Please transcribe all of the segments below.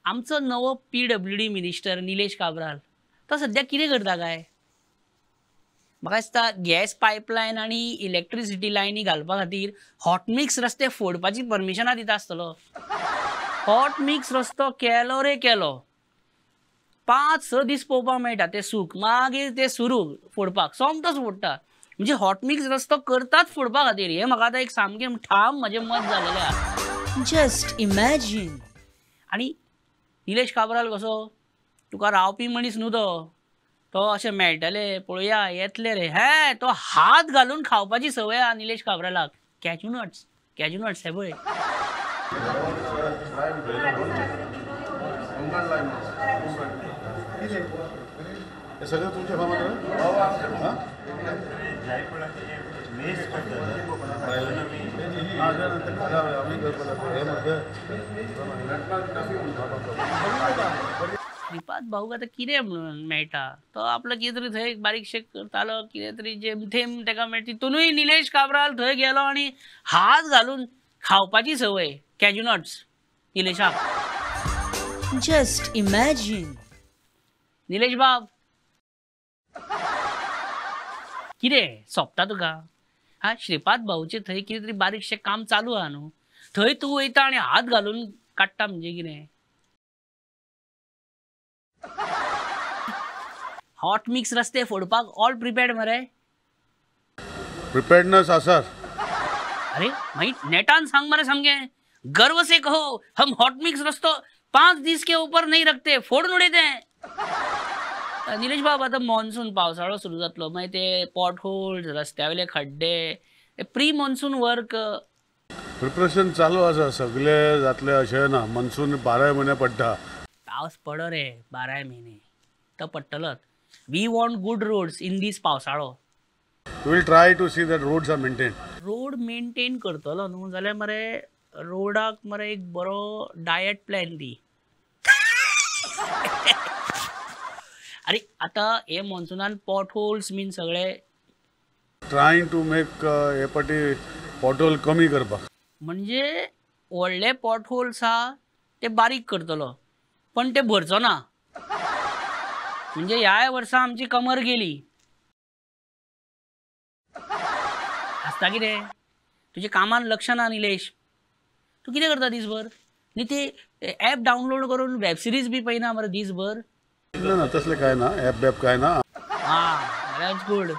आमचो नवो PWD minister Nilesh Cabral तो सद्या कितें करता काय? म्हाका दिसता गॅस पायपलायन आनी इलेक्ट्रिसिटी लायनी घालपा खातीर हॉटमिक्स रस्ते फोडपाची परमिशनां दिता आसतलो. हॉटमिक्स रस्तो केलो रे केलो, 5-6 दीस पळोवपाक मेळटा ते सूख, मागीर ते सुरू फोडपाक, सोमतोच फोडटा. म्हणजे हॉटमिक्स रस्तो करताच फोडपा खातीर. हें म्हाका आतां एक सामकें ठाम म्हजें मत जालेलें आसा. Just imagine. आनी निलेश काब्राल कसो तुका रावपी मनीस न्हू तो, तो अशें मेळटले पळोवया येतले रे, हे तो हात घालून खावपाची संवय आहा निलेश काब्रालाक. कॅज्यू नट्स, कॅज्यू नट्स हे पळय. सगळं तुमच्या फार्मात श्रीपाद भाऊक आतां कितें म्हणून मेळटा, तो आपलो कितें तरी थंय बारीकशें करतालो, कितें तरी जेमथेम ताका मेळटा. तितूनय निलेश काब्राल थंय गेलो आनी हात घालून खावपाची संवय कॅज्यू नट्स निलेशाक. Just imagine. Nilesh बाब कितें सोंपता तुका? हा, श्रीपाद भाऊचें थंय कितें तरी बारीकशें काम चालू आहा न्हू, थंय तूं वयता आनी हात घालून काडटा म्हणजे कितें? हॉट मिक्स रस्ते फोडपाक ऑल प्रिपेर्ड मरे? प्रिपेर्डनेस आसा. अरे मागीर नेटान सांग मरे सामकें, गर्व से कहो हम हॉट मिक्स रस्तो 5 दीस के ऊपर नहीं रखते, फोडून उडयते. निलेश बाब आतां मॉन्सून पावसाळो सुरू जातलो, मागीर ते पॉट होल्स, रस्त्या वयले खड्डे, प्री मॉन्सून वर्क प्रिपरेशन चालू आसा. सगळे जातले अशें ना, मॉन्सून 12 म्हयने पडटा. पावस पडो रे 12 म्हयने, तो पडटलोच. We want good roads in this पावसाळो. We will try to see that roads are maintain. Road maintain करतलो न्हू जाल्यार मरे रोडाक मरे एक बरो डायट प्लॅन दी. अरे आतां हे मॉन्सुनान पॉट होल्स बीन सगळे ट्रायंग टू मेक हे पाटी पॉट होल कमी करपाक, म्हणजे व्हडले पॉट होल्स आहा ते बारीक करतलो पण ते भरचो ना. म्हणजे ह्याय वर्सा आमची कमर गेली. हांसता कितें? तुजें कामान लक्ष ना निलेश, तूं कितें करता दीसभर? न्ही ते एप डावनलोड करून वेब सिरीज बी पळयना मरे दीसभर? ना तसलें काय ना, एप बेप काय ना. हां, that's good.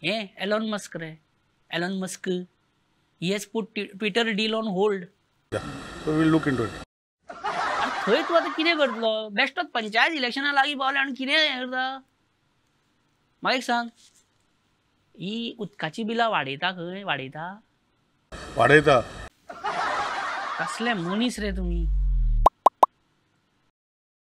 हे एलॉन मस्क रे, Elon Musk he has put Twitter deal on hold. So we'll look into it. थंय तूं आतां कितें करतलो? बेश्टोच पंचायत इलेक्शना लागीं पावले आनी कितें हें करता? म्हाका एक सांग, ही उदकाची बिलां वाडयता खंय? वाडयता वाडयता. कसले मनीस रे तुमी.